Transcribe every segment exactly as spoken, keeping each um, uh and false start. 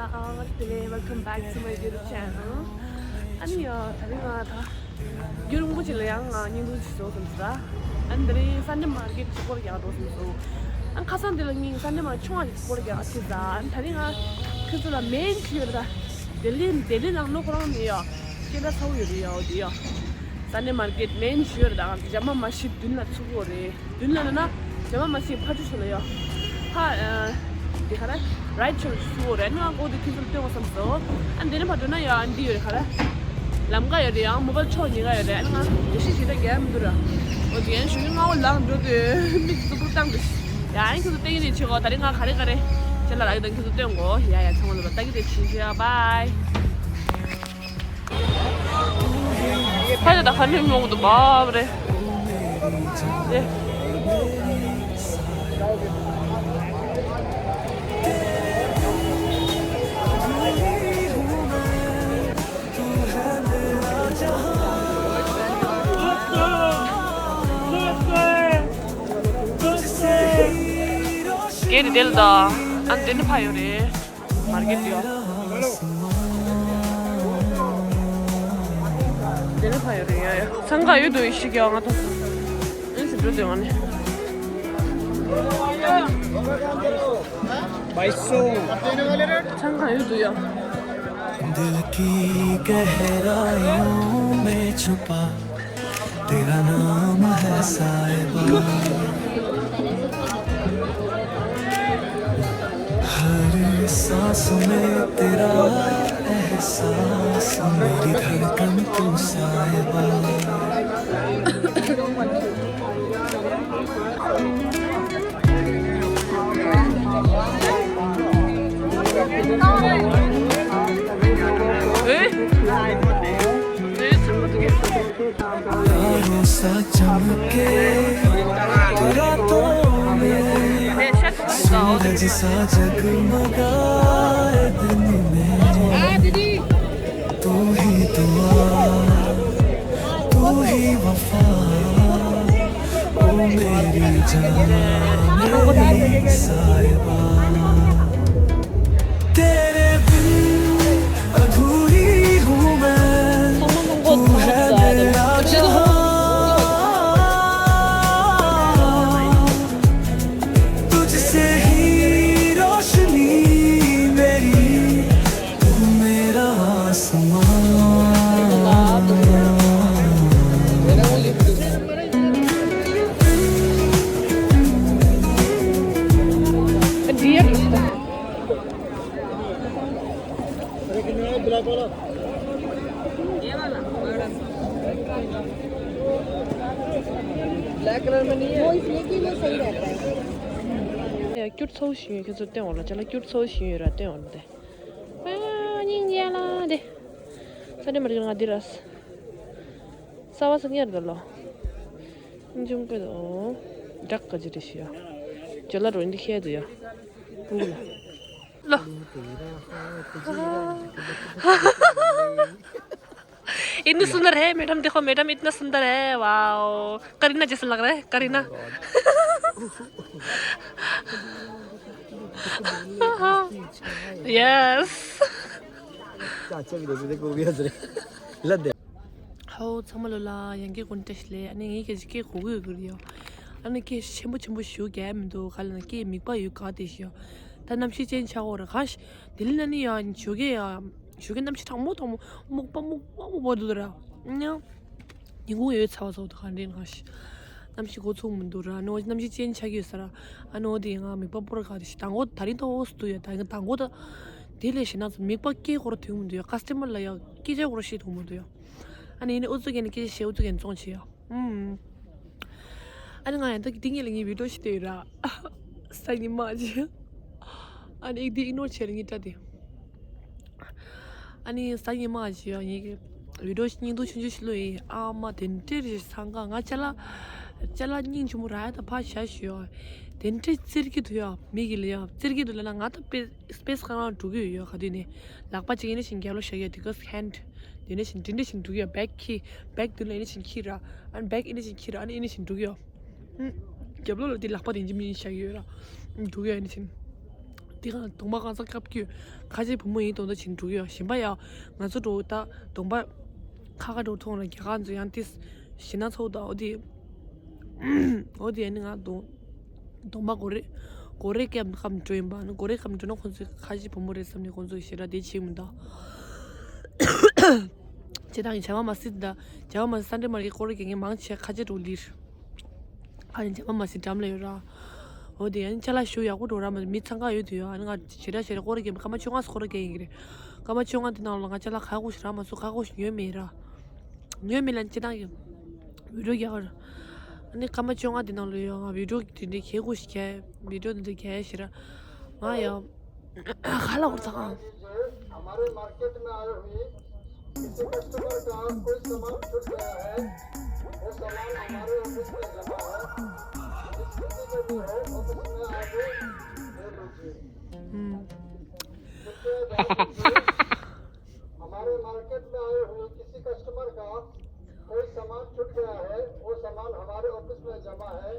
Welcome back to my YouTube channel. ཨ་ནི་ཡ་ད་རིང་ང་ད་རྒྱུན་རིང་པོ་ཅིག་ལ་ཡང་ང་བརྙན་ཐུང་ཅིག་བཟོ་བསམ་ཟེར། ཨ་ནི་དེ་རིང་Sunday market ཅིག་སྐོར་རྒྱག་འགྲོ་བསམ་སོང་། ཨ་ནི་ཁ་སང་དེ་ལ་ངས་Sunday market ཆུང་བ་ཅིག་སྐོར་རྒྱག་ཅེས་ཟེར། ཨ་ནི་ད་རིང་ང་ཁྱོད་ཚོ་ལ་main ཅིག་ཡོད་རེད། ད་ལྡི་ལི་ལྡི་ལི་ནང་ལོ་ཁོ་རང་ནས་ཡ་སྐད་གྲགས་ཚ་པོ་ཡོད་རེད་ཡ། འོ་དེ་ཡ་Sunday market main ཅིག་ཡོད་རེད། ད་ང་ཚོ་ཇ་མ་མ་ཤི་མདུན་ལ་ཚུགས་ཡོད་རེད། མདུན་ལ་ན་ན་ཇ་མ་མ་ཤི་ཕར་ཚུར་ལ་ཡོད། ཕ་ཨ་འདི་ག་རེ་right ཕྱོགས་སུ་འོ་རེད། ང་ཀོ་དེ་ཁྱེད་ཚོར་སྟོན་དགོས་བསམ་སོང་། ཨ་འདི་ནས་ཕར་འགྲོ་ན་ཡོད། ཨ་འདི་ཡོད་རེད། ག་རེ་ལམ་ཀ་ཡོད་རེད། ཡང་མོ་བལ་ཕྱོགས་གཉིས་ཀ་ཡོད་རེད། ཨ་ང་དེ་ཤི་ཞིག་ད་རྒྱལ་མི་འདུག་ར། འོ་དེ་ཡན་ཞུ་ཡིན། ང་འོ་ལངས་འགྲོ་དུས་མིག་ཙུ་པུར་བཏང་དུས་ཡ་ཨ་ཁྱེད་ཚོ་ལྟ་གི་རེད། ཆེ་གོ་ད་རེས་ང་ག་རེ་ག་རེ་ཅེ་ལ་རག་གི་དང་ཁྱེད་ཚོ་སྟོན་དགོས། ཡ་ཡ་ཚང་མ་ལ་ལྟ་གི་རེད། ཆེ་ཆེ་ཡ་bye། ཕ་ཡ་ད་ཁ་ནས་མོག་ཏུ་བབ་རེད། ཨེ། གལ་ཏེ་དེ་ལ་ད་ཨ་འདི་ནི་ཕ་ཡོད་རེད། མར་གེ་འདི་ཡོད། འདི་ནི་ཕ་ཡོད་རེད། ཡ་ཡ་སང་ག་ཡོད་དུ་ཡི་ཤི་གི་ང་ཐོང་། ཨིན་སི་འགྲོ་དུས་ང་ནི། སང་ག་ཡོད་དུ་ཡ། दिल की गहराइयों में छुपा तेरा नाम है साहिबा। हर सांस में तेरा एहसास, मेरी धड़कन तू साहिबा। प्यारों सा चमके रातों में, सूरज सा जगमगाए दिन में। तू ही दुआ, तू ही वफा, ओ मेरी जान, मेरी साहिबा। तेरे बिन अधूरी हूँ मैं, तू है मेरा जहां। तुझसे ही रोशनी मेरी, तू मेरा आसमां। ब्लैक कलर में नहीं है। वो इसलिए कि वो सही रहता है। ཡ་སྐྱུར་ཚོ་ཞིང་ཡོད། ཁྱོད་ཚོ་སྟོན་འོང་ལ་ཅ་ལག་སྐྱུར་ཚོ་ཞིང་ཡོད་ར་སྟོན་འོང་དེ། ཨ་སྙིང་རྗེ་ལ་དེ། ས་དེ་མ་རིག་ང་འདི་ར། ས་བ་ས་ཉར་ད་ལོ། ཅུང་ཀི་དོ། བྲག་ག་ཅི་རེ་ཤི་ཡ། ཇོ་ལ་རོ་འདི་ཁྱེད་དུ་ཡ། ཕུང་གི་ལ། ལོ། इतनी सुंदर है मैडम। देखो मैडम इतना सुंदर है। वाओ। करीना जैसा लग रहा है करीना। यस। चाचा भी देखो देखो भी हंस रहे। लग दे। ཧའོ་ཚང་མ་ལོ་ལ་ཡང་སྐད་ཀུན་བཀྲ་ཤིས་ལེ། ཨ་ནི་ངའི་སྐད་ཀྱི་སྐད་གོ་གི་ཡོད་ཀྱི་རེད་ཡ། ཨ་ནི་སྐད་ཆེན་པོ་ཆེན་པོ་ཞུ་རྒྱ་མི་འདུག་ག་ལ་ན་སྐད་མིག་པ་ཡོད་ག་དེ་ཤི་ཡ། ད་གནམ་གཤིས་ཅན་ཆགས་འོ་ར་ག་ཤ། དེ་ལི་ན་ནི་ཡ་ཞོ་གེ་ཡ་ཞོ་གེ་གནམ་གཤིས་གྲང་མོ་གྲང་མོ་སྨུག་པ་སྨུག་པ་སྨུག་པ་འདུག་ར། ཉ་ཉིན་གུང་ཡོད་ཚ་བ་ཚོགས་འདུག་ག་འདྲེན་ག་ཤ། གནམ་གཤིས་གོ་ཚུགས་མི་འདུག་ར། ནོ་གནམ་གཤིས་ཅན་ཆགས་ཀྱི་ཡོད་ས་ར། ཨ་ནོ་དེ་ང་མིག་པ་སྤོར་ག་དེ་ཤི་དང་གོ་ད་རིང་ད་འོ་སུ་འདུག་ཡ། ད་རིང་དང་གོ་ད་དེ་ལས་ཤི་ན་ཚོ་མིག་པ་སྐད་གོ་ར་ཐོན་མི་འདུག་ཡ། ཀ་སི་ཊ་མར་ལ་ཡ་སྐད་ཆ་གོ་ར་ཤེས་ཐུབ་མི་འདུག་ཡ། ཨ་ནི་ཡིན་ནི་ཨུ་ཚུགས་ཀྱིས་ནི་སྐད་ཆ་བཤད། ཨུ་ཚུགས་ཀྱིས་ནི་བཙོང་བྱེད་ཡ། ཨུམ། ཨ་ནི་ང་ཡང་ད་འདི་ངེད་ལ་ངའི་བི་ཌིའོ་ཞིག་བལྟས་ཡོད་ར། ས་ཉི་མ་ཅི། ཨ་ནི་འདི་ཨིག་ནོར་བྱས་ར་ངའི་སྐྲ་དེ། ཨ་ནི་ས་ཉི་མ་ཅི་ཡ་ངའི་བི་ཌིའོ་ཞིག་བརྙན་ཐུང་ཆུང་ཆུང་ཞིག་བླུགས་ཡིན། ཨ་མ་དེ་འདྲས་རེད་སང་ག་ང་ཅ་ལག་ཅ་ལག་སྙིང་རྗེ་མོ་རག་ཡ་ད་ཕ་ཞག་ཞུ་ཡ། དེ་འདྲས་བཙིར་གི་འདུག་ཡ་མི་གི་ལ་ཡ་བཙིར་གི་འདུག་ལ་ན་ང་ད་དཔེ། སི་པེ་སི་གང་རང་འགྲོ་གི་ཡོད་ཡོད་ག་དུས་ནས། ལག་པ་གཅིག་ཡིན་ན་བཞིན་རྒྱབ་ལོགས་བཞག་ཡོད་དེ་ག་སི་ཧེན་ཌི། དེ་ནས་བཞིན་འདི་འདྲ་བཞིན་འགྲོ་གི་ཡོད། བེག་ཁི་བེག་མདུན་ལ་ཡིན་ན་བཞིན་ཁྱེར་ར། ཨ་ནི་བེག་ཡིན་ན་བཞིན་ཁྱེར་ར། ཨ་ནི་ཡིན་ན་བཞིན་འགྲོ་གི་ཡོད། ཨུམ། རྒྱབ་ལོགས་ལ་དེ་ལག་པ་དེ་འཇིམ་འཇིམ་བཞག་ཡོད་ར། ཨུམ། འགྲོ་གི་ཡོད་ཡིན་ན་བཞིན། དེ་གང་གདོང་པ་གང་ས་སྐབས་ཀྱི་ཁ་ཆེ་བུ་མོ་ཡིན་དོན་དུ་ཕྱིན་འགྲོ་གི་ཡོད། གཞན་པ་ཡང་ང་ཚོ་འགྲོ་ད་གདོང་པ་ཁ་ཁ་འགྲོ་ཐོང་ལ་རྒྱ་གར་ཚོ་ཡང་ཏིས་ཞེ་ན་ཚོགས་དང་འོ་དེ་འོ་དེ་ཡང་ནི་ང་གདོང་གདོང་པ་གོ་རེ་གོ་རེ་སྐབས་སྐབས་འགྲོ་ཡིན་པ་ནི་གོ་རེ་སྐབས་འགྲོ་ན་ཁོང་ཚོའི་ཁ་ཆེ་བུ་མོ་རེད་བསམ་ནས་ཁོང་ཚོ་ཞེ་དྲག་དེ་བྱེད་མི་འདུག་ཇེ་དང་གི་བྱ་བ་མ་སྲིད་ད་བྱ་བ་མ་སྲིད་སན་ཌེ་མར་ཀེ་ཊི་སྐོར་ར་རྒྱག་མཁན་མང་ཆེ་ཁ་ཆེ་འགྲོ་ལིར། ཨ་ནི་འཇམ་པ་མ་ཟིན་འགྲམ་ལ་ཡོད་ར། འོ་དེ་ཡང་ཅ་ལག་ཞུ་ཡག་པོ་འགྲོ་ར་མ་མི་འཚང་ཁ་ཡོད་དུ་ཡོད། ཨ་ནི་ང་ཞེ་དྲག་ཞེ་དྲག་སྐོར་ར་རྒྱག་མི་སྐར་མ་བཅོ་ལྔ་སྐོར་ར་རྒྱག་ཡིན་གི་རེད། སྐར་མ་བཅོ་ལྔ་དེ་ནང་ལ་ང་ཅ་ལག་ག་གོ་ཞིག་རག་མ་སོང་། ག་གོ་ཞིག་ཉོས་མེད་ར། ཉོས་མེད་ལ་ཅི་ཏང་གི་བི་ཌིའོ་རྒྱག་ག་ར། ཨ་ནི་སྐར་མ་བཅོ་ལྔ་དེ་ནང་ལ་ཡོད་ང་བི་ཌིའོ་དེ་འདྲའི་ག་གོ་ཞིག་རྒྱག་བི་ཌིའོ་དེ་འདྲ་རྒྱག་ཞེ་དྲག་ང་ཡང་ཁ་ལག་འོར་ཚང་། हमारे मार्केट में आए हुए किसी कस्टमर का कोई सामान छूट गया है, वो सामान हमारे ऑफिस में जमा है। जिस किसी को भी हो, ऑफिस में आके ले लीजिए। हम्म। कृपया ध्यान दीजिए, हमारे मार्केट में आए हुए किसी कस्टमर का कोई सामान छूट गया है, वो सामान हमारे ऑफिस में जमा है।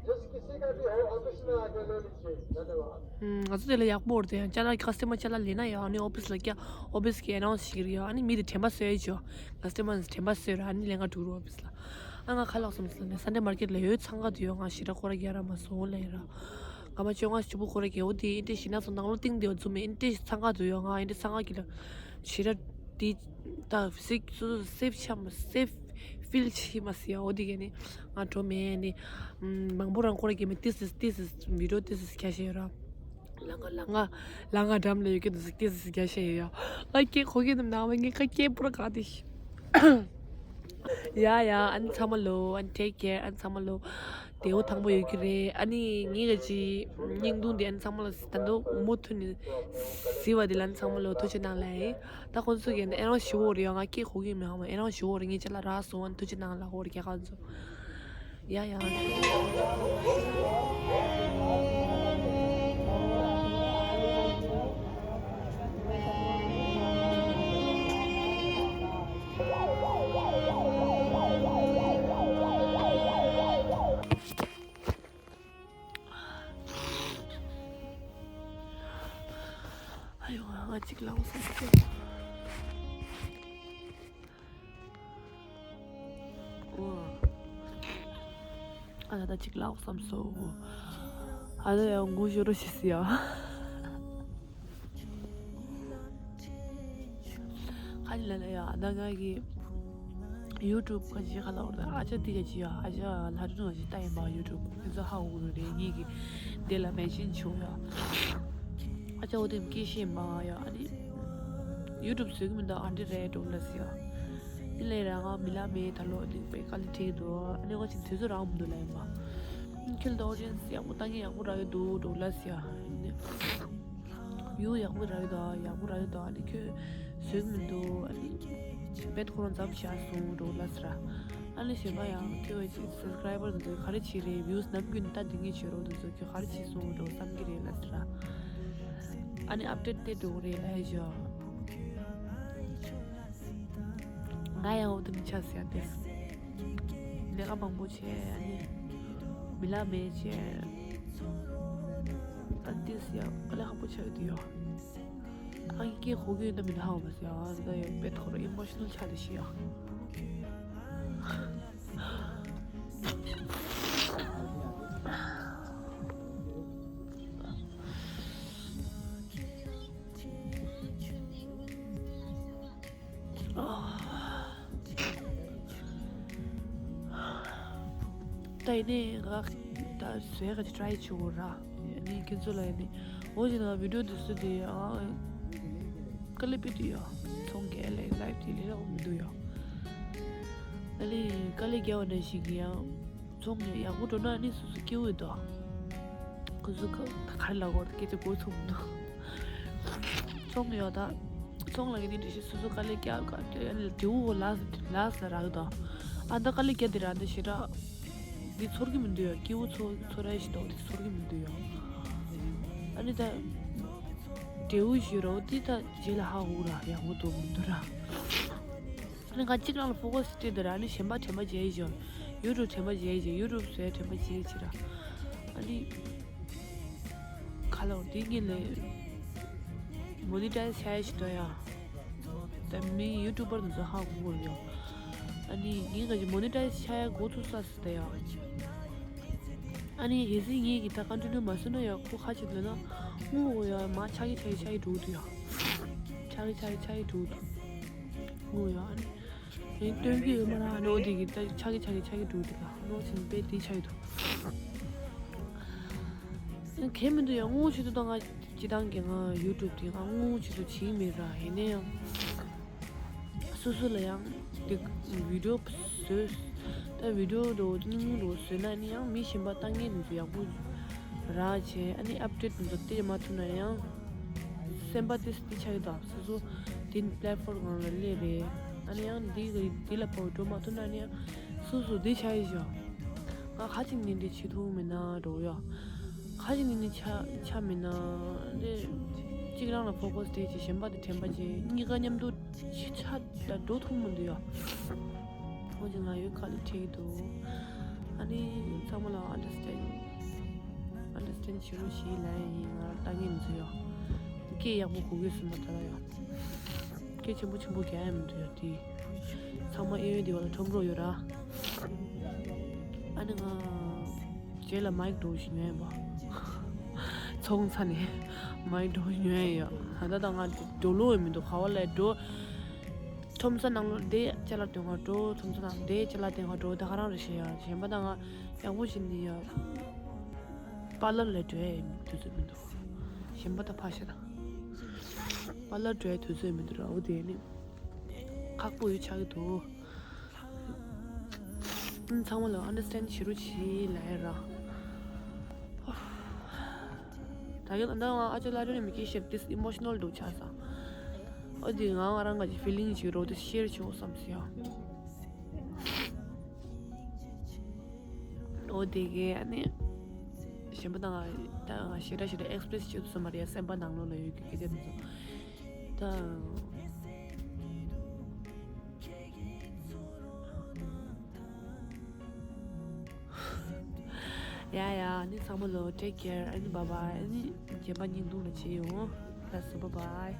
जिस किसी का भी हो, ऑफिस में आके ले लीजिए। धन्यवाद। ང་ཚོ་དེ་ལ་ཡག་པོ་རེད་དེ་ཡང་ཅ་ལག་ཁ་སི་ཊ་མར་ཅ་ལག་ལེན་ན་ཡང་ཨ་ནི་ཨོ་ཕི་སི་ལ་ཀྱང་ཨོ་ཕི་སི་གི་ཨེ་ནའུན་སི་ཞིག་རེད་ཡང་ཨ་ནི་མི་དེ་དྲན་པ་གསོས་ཡོད་ཅོ། ཁ་སི་ཊ་མར་དྲན་པ་གསོས་ར་ཨ་ནི་ལེན་ག་འགྲོ་རུ་ཨོ་ཕི་སི་ལ། ཨ་ང་ཁ་ལག་སོམ་སི་ནས་སན་ཌེ་མར་ཀེ་ཊི་ལ་ཡོད་ཚང་ག་དུ་ཡོད། ང་ཞེ་དྲག་སྐོར་ར་རྒྱག་ར་མ་སོང་ལ་ཡིན་ར། སྐར་མ་བཅོ་ལྔ་བཅུ་པོ་སྐོར་ར་རྒྱག་འོ་དེ་ཨིན་ཏེ་ཞེ་ན་སོང་ནང་ལོ་ཏིང་དེ་འོ་ཚུ་མེ་ཨིན་ཏེ་ཚང་ག་དུ་ཡོད། ང་ཨིན་ཏེ་ཚང་ག་གི་ལ་ཞེ་དྲག་དེ་ད་སེབ་སོ་སོ་སེབ་ཆ་མ་སེབ་ཕིལ་ཆི་མ་སི་ཡ་འོ་དེ་ག་ནི་ང་འགྲོ་མེད་ནི་མང་པོ་རང་སྐོར་ར་རྒྱག་མེད། ཏིས་ཏིས་ཏིས་ཏིས་བི་ཌིའོ་ཏིས་ཏིས་རྒྱག་ཤེས་ཡོད་ར། ལ་ང་ལ་ང་ལ་ང་འགྲམ་ལ་ཡོད་ཀྱི་འདུག་ཟིག་ཏེ་ཟིག་རྒྱ་ཤེས་ཡོད། ང་སྐད་གོ་གི་འདུག་ནང་བའི་ངའི་ཁ་སྐད་པུ་ར་ག་དེ་ཤི། ཡ་ཡ་ཨ་ནི་ཚང་མ་ལོ་ཨ་ནི་ཊེག་ཀེར། ཨ་ནི་ཚང་མ་ལོ་བདེ་བོ་ཐང་པོ་ཡོད་ཀྱི་རེད། ཨ་ནི་ངའི་ག་ཅི་སྙིང་དུང་དེ་ཨ་ནི་ཚང་མ་ལ་ད་དུང་མུ་མཐུད་ནས་གཟིགས་པ་དེ་ལ་ཨ་ནི་ཚང་མ་ལོ་ཐུགས་རྗེ་གནང་ལ་ཡིན། ད་ཁོང་ཚོ་གི་ཨ་ནི་ཨེ་རང་ཞུ་བོ་རེད་ཡ། ང་སྐད་གོ་གི་མེད་ཧ་མ་ཨེ་རང་ཞུ་བོ་རེད། ངའི་ཅ་ལག་རག་སོང་། ཨ་ནི་ཐུགས་རྗེ་གནང་ལ་ཧོ་རེད་རྒྱ་གར་ཚོ། ཡ་ཡ། ཨ་ཡོ་ང་གཅིག་ལངས་སོང་། ཨ་ད་ད་ཅིག་ལབ་བསམ་སོང་། ཨ་ད་ཡང་ངུ་ཤོར་རོ་ཞིག་སི་ཡ། ཁ་ཅིག་ལ་ལ་ཡ་ཨ་ད་ང་གི་ཡུ་ཊུབ་ཁ་ཅིག་ཁ་ལ་འོར་ད་ཨ་ཅག་དེ་ཅག་ཅི་ཡ་ཨ་ཅག་ལྷ་སྒྲོན་ང་ཅིག་ལྟ་ཡིན་པ་ཡུ་ཊུབ་ཁྱེད་ཚོ་ཧ་འུ་རུ་རེ་ངེད་ཀྱི་དེ་ལ་མེན་ཤན་བྱུང་ཡ། ཨ་ཅག་འོ་དེ་སྐད་ཤེས་མ་ཡ་ཨ་ནི་ཡུ་ཊུབ་བཟོས་གི་མི་འདུག་ཨ་འདྲི་རེད་འགྲོ་ལ་སི་ཡ། དེ་ལས་རང་ང་མི་ལ་མེད་ད་ལོ་ནི་པའི་དཀའ་ལས་ཁྲིད་འདུག་ཨ་ནི་ང་ཅིག་དུས་ཚོད་རག་མི་འདུག་ལ་ཡིན་པ། ཁྱོད་ལ་ཨོ་ཌི་ཡན་སི་ཡག་པོ་ལྟ་མཁན་ཡག་པོ་རག་གི་འདུག་འགྲོ་ལ་སི་ཡ། ཡུ་ཡག་པོ་རག་གི་འདུག་ཡག་པོ་རག་གི་འདུག་ཨ་ནི་ཁྱོད་བཟོས་མི་འདུག་ཨ་ནི་བེད་ཁོ་རང་མཚམས་བཞག་སོང་འགྲོ་ལ་སི་ར། ཨ་ནི་གཞན་པ་ཡང་ཁྱོད་ཀྱི་སབ་སི་ཀ་རའི་བར་དེ་ཚོ་ག་རེ་བྱེད་རེད། བིའུ་སི་ནམ་རྒྱུན་ལྟ་དེ་ངས་བྱེད་རོགས་དེ་ཚོ་ཁྱོད་ག་རེ་བྱེད་སོང་འགྲོ་བསམ་གི་རེད་ལ་སི་ར། ཨ་ནི་ཨབ་ཌེཊ་དེ་འགྲོ་གི་རེད་ལ་ཡ་ཞོ། ང་ཡང་འོ་དེ་མི་ཆགས་ཟེར་ཏེ། ལས་ཀ་མང་པོ་བྱས་ཨ་ནི་མི་ལ་མེད་བྱས། ཨ་ཏིས་ཡང་དཀའ་ལས་ཁག་པོ་ཆགས་ཡོད་དུ་ཡོད། ཨ་ཡི་སྐད་གོ་གི་ཡོད་ན་མི་ལ་ཧ་བ་ཟེར་ཨ་ད་ཡོད་པེད་ཁོ་ར་ཨི་མོ་ཤི་ནལ་ཆགས་ཏེ་ཤི་ཡ། ད་ཡིན་ནའི་ང་ད་བཟོས་ག་ཅིག་ཊ་རའི་བྱེད་དགོས་ར། ཡིན་ནའི་ཁྱེད་ཚོ་ལ་ཡིན་ནའི་འོ་ཞིག་ན་བི་ཌིའོ་འདི་བཟོས་དེ་ཨ་དཀའ་ལས་དཔེ་དུ་ཡོད། ཚོང་རྒྱག་ལས་ལའིབ་དེ་ལས་རག་མི་འདུག་ཡོད། ཨ་ལས་དཀའ་ལས་རྒྱག་པ་ནང་བཞིན་གྱི་ཡང་ཚོང་ཡག་པོ་འགྲོ་ན་ནི་སོ་སོ་སྐྱིད་པོ་ཡོད་དོ། ཁོ་ཚོ་ག་ག་རེ་ལབ་དགོས་སྐད་ཆ་གོ་ཚུགས་མི་འདུག་ཚོང་ཡོད་ད། ཚོང་ལ་གི་ནི་འདྲི་ཤེས་སོ་སོ་དཀའ་ལས་རྒྱག་ག་དེ་ཡང་ལ་དེའུ་ལ་ལ་ས་རག་དོ། ཨ་ད་དཀའ་ལས་རྒྱག་དེ་ར་འདི་ཞེ་དྲག་འདི་ཚོར་གི་མི་འདུག་ཡ། སྐྱིད་པོ་ཚོ་ཚོར་ཡ་ཞིག་འདུག་འདི་ཚོར་གི་མི་འདུག་ཡ། ཨ་ནི་ད་དེའུ་ཞིག་རོ་འདི་ད་རྗེས་ལ་ཧ་འུ་ར་ཡག་པོ་འདུག་མི་འདུག་ར། ཨ་ནི་ང་གཅིག་རང་ལ་ཕོ་ཁ་སི་སྤྲད་དེ་ར། ཨ་ནི་གཞན་པ་དྲན་པ་བརྗེད་ཡི་ཞོ། ཡུ་ཊུབ་དྲན་པ་བརྗེད་ཡི་ཞོ། ཡུ་ཊུབ་བཟོས་དྲན་པ་བརྗེད་ཡི་ཕྱིར་ར། ཨ་ནི་ག་ ཧ་ལོ། དེ་གིན་ལས་མོ་ནི་ཊའི་ཛི་ཆགས་ཡ་ཞིག་འདུག་ཡ། ད་མི་ཡུ་ཊུབ་པར་དེ་ཚོ་ཧ་གོ་གི་ཡོད། ཨ་ནི་ངས་ག་ཅིག་མོ་ནི་ཊའི་ཛི་ཆགས་ཡ་འགོ་ཚུགས་ས་ཟེར་ད་ཡ། ཨ་ནི་གལ་སྲིད་ངས་གི་ད་ཀོན་ཊི་ནིའུ་མ་བཟོས་ན་ཡ། ཁོ་ཁ་ཅིག་ལོས་ན་དངུལ་འོ་ཡ་མ་ཆག་གི་ཆག་གི་ཆག་གི་འགྲོ་གི་འདུག་ཡ། ཆག་གི་ཆག་གི་ཆག་གི་འགྲོ་གི་འདུག་དངུལ་ཡ། ཨ་ནི་ངས་སྟོན་གི་ཡོད་མ་ར། ཨ་ནི་འོ་དེ་གི་ད་ཆག་གི་ཆག་གི་ཆག་གི་འགྲོ་གི་འདུག་ལ། ནོ་ཆིན་པེ་དེ་ཆག་གི་འདུག་གལ་མི་འདུག་ཡ། དངུལ་ཆེད་དུ་ད་ང་སྤྱི་བཏང་གི་ང་ཡུ་ཊུབ་དེ་ང་དངུལ་ཆེད་དུ་བྱེད་མེད་ར། ཡིན་ན་ཡང་སོ་སོ་ལ་ཡང་དེ་བི་ཌི་ཡོ་བཟོས། ད་བི་ཌི་ཡོ་དེ་དངུལ་དེ་བཟོས་ན་ནི་ཡང་མི་གཞན་པ་ལྟ་མཁན་དེ་ཚོ་ཡག་པོ་རག་བྱས། ཨ་ནི་ཨབ་ཌེཊ་དེ་ཚོ་སྟེར་མ་ཐུབ་ན་ཡང་སེམས་པ་དེ་དེ་ཆགས་ཀྱི་འདུག་སོ་སོ་དེ་པི་ལེཊ་ཕོརམ་སྒང་ལ་སླེབས་རེད། ཨ་ནི་ཡང་འདི་འདི་ལ་བབ་འགྲོ་མ་ཐུབ་ན་ནི་ཡང་སོ་སོ་དེ་ཆགས་ཀྱི་ཞོག་ང་ཁ་ཅིག་ནི་འདི་བྱེད་ཐུབ་མེད་ན་འགྲོ་ཡ། ཁ་ཅིག་ནི་ནི་ཆ་ཆ་མེད་ན་འདི་གཅིག་རང་ལ་ཕོ་ཁས་སྟེར་བྱས། གཞན་པ་དེ་དྲན་པ་བྱས། གཉིས་ཀ་མཉམ་དུ་ཆ་ཆ་ད་འགྲོ་ཐུབ་མི་འདུག་ཡ། འོ་ཅི་ང་ཡོད་ཁ་ལ་ཁྲིད་འདུག་ཨ་ནི་ཚང་མ་ལ་ཨན་ཌར་སི་ཊེན་ཌ་ཨན་ཌར་སི་ཊེན་ཌ་བྱེད་རོགས་བྱེད་ལབ་ཡ་ཡིན། ང་ལ་ལྟ་མཁན་མི་ཚོ་ཡ། སྐད་ཡག་པོ་གོ་གི་སོང་མ་ད་ལ་ཡ། སྐད་ཆེན་པོ་ཆེན་པོ་རྒྱག་ཡ་མི་འདུག་ཡ། དེ་ཚང་མ་ཨེ་ཡོད་དེ་བ་ལ་ཁྲོམ་རོགས་ཡོད་ར། ཨ་ནི་ང་རྗེས་ལ་མའིག་འགྲོ་བཞིན་ཡོད་ཡིན་པ། ཚོང་ཚ་ནས་མའིག་འགྲོ་བཞིན་ཡོད་ཡ། ད་ལྟ་ང་འགྲོ་ལོ་ཡོད་མི་འདུག་ག་བ་ལ་འགྲོ། ཁྲོམ་ས་ནང་ལོ་དེ་ཅ་ལག་སྟོན་ག་འགྲོ། ཁྲོམ་ས་ནང་དེ་ཅ་ལག་སྟོན་ག་འགྲོ། ད་ག་རང་རེད་ཤེས་ཡ། གཞན་པ་ད་ང་ཡག་པོ་བྱེད་ནི་ཡ། པ་ལར་ལ་འགྲོ་ཡ་དུས་ཚོད་མི་འདུག་གཞན་པ་ད་ཕ་ཤ་ད། པ་ལར་འགྲོ་ཡ་དུས་ཚོད་མི་འདུག་ར། འོ་དེ་ནི་ཁག་པོ་ཡོད་ཆགས་ཀྱི་འདུག་ཚང་མ་ལ་ཨན་ཌར་སི་ཊེན་ཌ་བྱེད་རོགས་བྱེད་ལབ་ཡ་ར། ད་གིན་ད་ང་ཨ་ཅག་ལ་རེ་མི་སྐྱེ་ཤེར་ཏིས་ཨི་མོ་ཤི་ནལ་འདུག་ཆགས་སོང་། འོ་དེ་ང་ང་རང་ག་ཅིག་ཕི་ལིང་ཞིག་རོ་དེ་ཤེར་བྱེད་འོ་བསམ་སོང་ཡ། འོ་དེ་གས་ཨ་ནི་གཞན་པ་དང་ད་ང་ཞེ་དྲག་ཞེ་དྲག་ཨེག་སི་པི་རེ་སི་བྱེད་ཐུབ་ས་མ་རེད་ཡ། སེམས་པ་ནང་ལོགས་ལ་ཡོད་ཀྱི་སྐད་ཆ་དེ་ཚོ་ད། ཡ་ཡ། ཨ་ནི་ཚང་མ་ལོ་take care. ཨ་ནི་bye bye. ཨ་ནི་རྗེས་མ་ཉིན་གུང་ལ་མཇལ་ཡོང་། ལགས་སོ། bye bye.